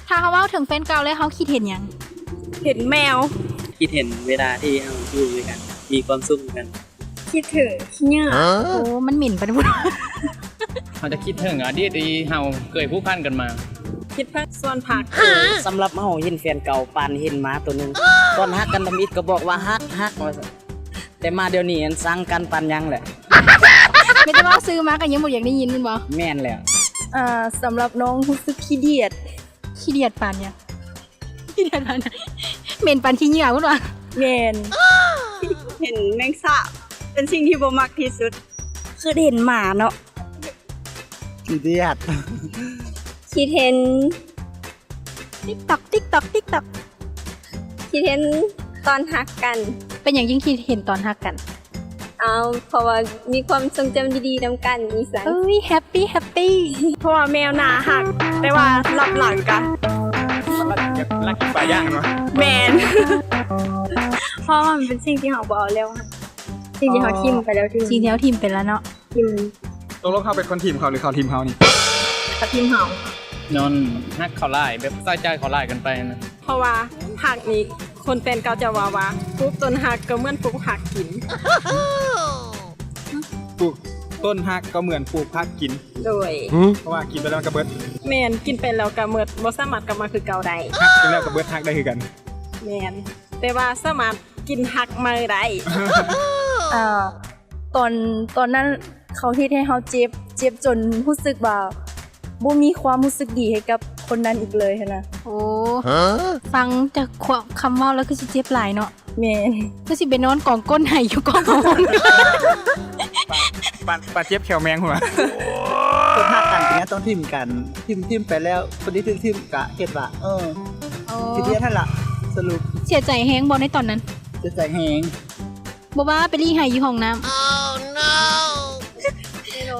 ຖ້າເຮົາເວົ້າເຖິງແຟນເກົ່າແລ້ວ ເຮົາຄິດເຫັນຫຍັງ? ເຫັນແມວ. ຄິດເຫັນເວລາທີ່ເຮົາຢູ່ດ້ວຍກັນ ມີຄວາມສຸກນຳກັນ. ຄິດເຖິງຂີ້ເຫຍື້ອ. ໂອ້ ມັນເໝັນປານນັ້ນພຸ້ນ. ເຮົາຈະຄິດເຖິງອະດີດທີ່ເຮົາເຄີຍຜູກພັນກັນມາ. ຄິດເຖິງສວນຜັກ. ສຳລັບເຮົາເຫັນແຟນເກົ່າປານເຫັນໝາໂຕໜຶ່ງ. ຕອນຮັກກັນທຳອິດກໍບອກວ່າຮັກ ຮັກ ວ່າຊັ້ນ. ແຕ່ມາດຽວນີ້ອັນຊັງກັນປານຫຍັງແຫຼະ. ມີແຕ່ເວົ້າຊື່ມາກໍຍັງບໍ່ຢາກໄດ້ຍິນແມ່ນບໍ່? ແມ່ນແລ້ວ. ອ່າ ສຳລັບນ້ອງຮູ້ສຶກຂີ້ດຽດ. ຂີ້ດຽດປານຫຍັງ? ຂີ້ດຽດປານຫຍັງ? ເໝັນປານຂີ້ເຫຍື້ອພຸ້ນຫວາ? ແມ່ນ. ເຫັນແມງສາບເປັນສິ່ງທີ່ບໍ່ມັກທີ່ສຸດ. ຄືເຫັນໝາເນາະ. ຂີ້ດຽດ. ຄິດເຫັນ TikTok TikTok TikTok. ຄິດເຫັນຕອນຮັກກັນ. ເປັນຫຍັງຈຶ່ງຄິດເຫັນຕອນຮັກກັນ? ເອົາ ເພາະວ່າມີຄວາມຊົງຈຳດີໆນຳກັນ ອີ່ສັງ. ເອີຍ ແຮັບປີ ແຮັບປີ. ເພາະວ່າແມວໜ້າຮັກ ແຕ່ວ່າລັບຫຼັງກະ ລັກກິນປາຍ່າງເນາະ. ແມ່ນ. ເພາະວ່າມັນເປັນສິ່ງທີ່ເຮົາບໍ່ເອົາແລ້ວ ສິ່ງທີ່ເຮົາຖິ້ມໄປແລ້ວ. ສິ່ງທີ່ເຮົາຖິ້ມໄປແລ້ວເນາະ. ອືມ ຕົກລົງເຮົາເປັນຄົນຖິ້ມເຂົາ ຫຼື ເຂົາຖິ້ມເຮົານີ້? ເຂົາຖິ້ມເຮົາ. ຍ້ອນຮັກເຂົາຫຼາຍ ແບບໃສ່ໃຈເຂົາຫຼາຍເກີນໄປນະ. ເພາະວ່າຮັກນີ້ ຄົນແຟນເກົ່າຈະເວົ້າວ່າ ປູກຕົ້ນຮັກກໍເໝືອນປູກຜັກກິນ. ປູກຕົ້ນຮັກກໍເໝືອນປູກຜັກກິນ. ໂດຍ. ເພາະວ່າກິນໄປແລ້ວມັນກໍເບິດ. ແມ່ນ ກິນໄປແລ້ວກໍເໝິດ ບໍ່ສາມາດກັບມາຄືເກົ່າໄດ້. ຮັກກິນແລ້ວກໍເບິດຮັກໄດ້ຄືກັນ. ແມ່ນ ແຕ່ວ່າສາມາດກິນຮັກໃໝ່ໄດ້. ເອີ ຕອນ ຕອນນັ້ນເຂົາເຮັດໃຫ້ເຮົາເຈັບ ເຈັບຈົນຮູ້ສຶກວ່າບໍ່ມີຄວາມຮູ້ສຶກດີໃຫ້ກັບຄົນນັ້ນອີກເລີຍຫັ້ນນະ. ໂອ້ ຟັງຈາກຄຳເວົ້າແລ້ວຄືຊິເຈັບຫຼາຍເນາະ. ແມ່ນ. ຄືຊິໄປນອນກອງກົ້ນໄຫ້ຢູ່ກອງຜ້າຫົ່ມ. ປານ ປານເຈັບແຂ້ວແມງພຸ້ນຫວາ. ຄົນຮັກກັນເນຍຕ້ອງຖິ້ມກັນ ຖິ້ມ ຖິ້ມໄປແລ້ວ ຄົນທີ່ຖືກຖິ້ມກະຄິດວ່າ ເອີ ໂອ້ ຊິເຮັດຫັ້ນລະ. ສະຫຼຸບ ເສຍໃຈແຮງບໍ່ໃນຕອນນັ້ນ? ເສຍໃຈແຮງ. ບໍ່ວ່າໄປລີ້ໄຫ້ຢູ່ຫ້ອງນ້ຳ.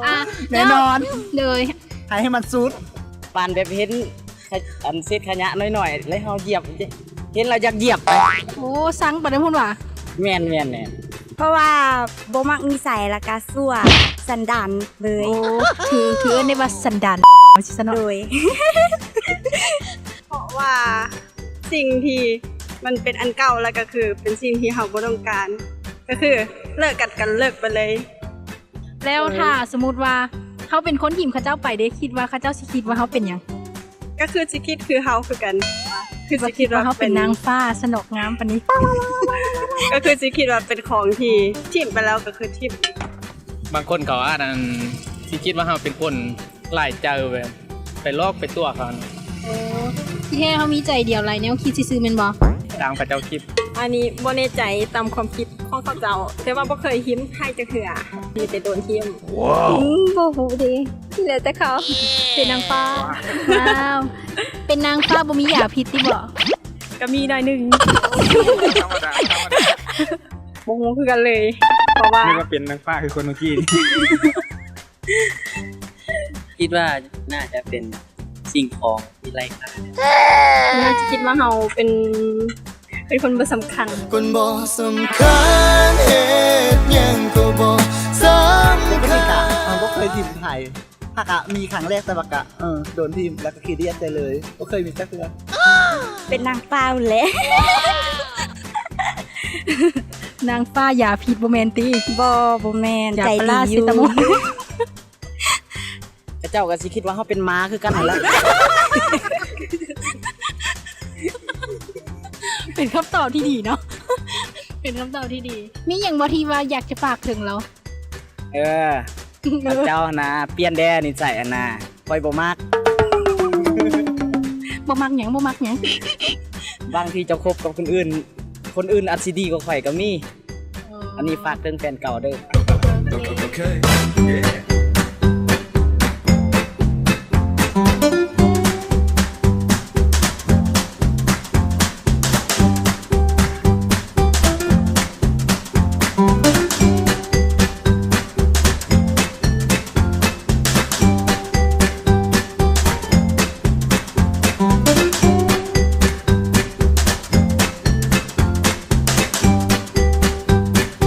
ອ່າ ແນ່ນອນ. ໂດຍ ໄຫ້ໃຫ້ມັນສຸດ. ປານແບບເຫັນ ຂະ ອັນເສດຂະຫຍະນ້ອຍໆ ແລ້ວເຮົາຢຽບ ເຫັນແລ້ວຢາກຢຽບ. ໂອ້ ຊັງປານນັ້ນພຸ້ນຫວາ? ແມ່ນໆໆ. ເພາະວ່າບໍ່ມັກນິໄສ ແລ້ວກະຊົ່ວສັນດານເລີຍ. ໂອ້ ຖື ຖືເອີ້ນໄດ້ວ່າສັນດານ ວ່າຊັ້ນເນາະ. ໂດຍ. ເພາະວ່າ ສິ່ງທີ່ມັນເປັນອັນເກົ່າ ແລ້ວກໍຄືເປັນສິ່ງທີ່ເຮົາບໍ່ຕ້ອງການ ກໍຄືເລີກກັນ ກໍເລີກໄປເລີຍ. ແລ້ວ ເອີ ຖ້າສົມມຸດວ່າເຮົາເປັນຄົນຖິ້ມເຂົາເຈົ້າໄປເດ ຄິດວ່າເຂົາເຈົ້າຊິຄິດວ່າເຮົາເປັນຫຍັງ? ກໍຄືຊິຄິດຄືເຮົາຄືກັນ ຄືຊິຄິດວ່າເຮົາເປັນນາງຟ້າຊັ້ນດອກ ງາມປານນີ້. ກໍຄືຊິຄິດວ່າເປັນຂອງທີ່ຖິ້ມໄປແລ້ວ ກໍຄືຖິ້ມ. ບາງຄົນເຂົາອາດ ອັນ ຊິຄິດວ່າເຮົາເປັນຄົນຫຼາຍໃຈ ແບບ ໄປຫຼອກໄປຕົວະເຂົາ. ໂອ້ ທີ່ແທ້ເຮົາມີໃຈດຽວ ຫຼາຍແນວຄິດຊື່ໆແມ່ນບໍ່? ຕາມເຂົາເຈົ້າຄິດ. ອັນນີ້ບໍ່ແນ່ໃຈ ຕາມຄວາມຄິດຂອງເຂົາເຈົ້າ ແຕ່ວ່າບໍ່ເຄີຍຖິ້ມໃຜຈັກເທື່ອ ມີແຕ່ໂດນຖິ້ມ. ວ້າວ ອືມ ບໍ່ຮູ້ເດ ທີ່ແລ້ວແຕ່ເຂົາ. ເປັນນາງຟ້າ. ວ້າວ ເປັນນາງຟ້າບໍ່ມີຢາພິດຕິບໍ? ກໍມີໜ້ອຍໜຶ່ງ. ທຳມະດາ ທຳມະດາ. ບໍ່ຮູ້ຄືກັນເລີຍ ເພາະວ່າ ນຶກວ່າເປັນນາງຟ້າຄືຄົນເມື່ອກີ້ນີ້. ຄິດວ່າໜ້າຈະເປັນສິ່ງຂອງທີ່ໄຮ້ຄ່າ. ໜ້າຈະຄິດວ່າເຮົາເປັນ ເປັນຄົນບໍ່ສຳຄັນ. ຄົນບໍ່ສຳຄັນ ເຮັດຫຍັງກໍບໍ່ສຳຄັນ. ເປັນຄົນທີ່ກະ ເຮົາບໍ່ເຄີຍຖິ້ມໃຜ ຫາກະມີຄັ້ງແລກ ແຕ່ວ່າກະ ເອີ ໂດນຖິ້ມ ແລ້ວກໍຂີ້ດຽດໃສ່ເລີຍ ບໍ່ເຄີຍມີຈັກເທື່ອ. ເປັນນາງຟ້າພຸ້ນແຫຼະ. ນາງຟ້າຢາພິດບໍ່ແມ່ນຕິ? ບໍ່ ບໍ່ແມ່ນ ຢາປາຣາເຊຕາໂມນ. ເຂົາເຈົ້າກໍຊິຄິດວ່າເຮົາເປັນໝາຄືກັນຫັ້ນລະ. ເປັນຄຳຕອບທີ່ດີເນາະ ເປັນຄຳຕອບທີ່ດີ. ມີຫຍັງບໍ່ທີ່ວ່າຢາກຈະຝາກເຖິງລາວ? ເອີ ເອີ ເຈົ້າຫັ້ນນະ ປ່ຽນແດ່ນິໄສຫັ້ນນະ ຂ້ອຍບໍ່ມັກ. ບໍ່ມັກຫຍັງ? ບໍ່ມັກຫຍັງ? ບາງທີເຈົ້າຄົບກັບຄົນອື່ນ ຄົນອື່ນອາດຊິດີກວ່າຂ້ອອຍກໍມີ. ອັນນີ້ຝາກເຖິງແຟນເກົ່າເດີ້. ໂອເຄ ໂອເຄ ເຢ້.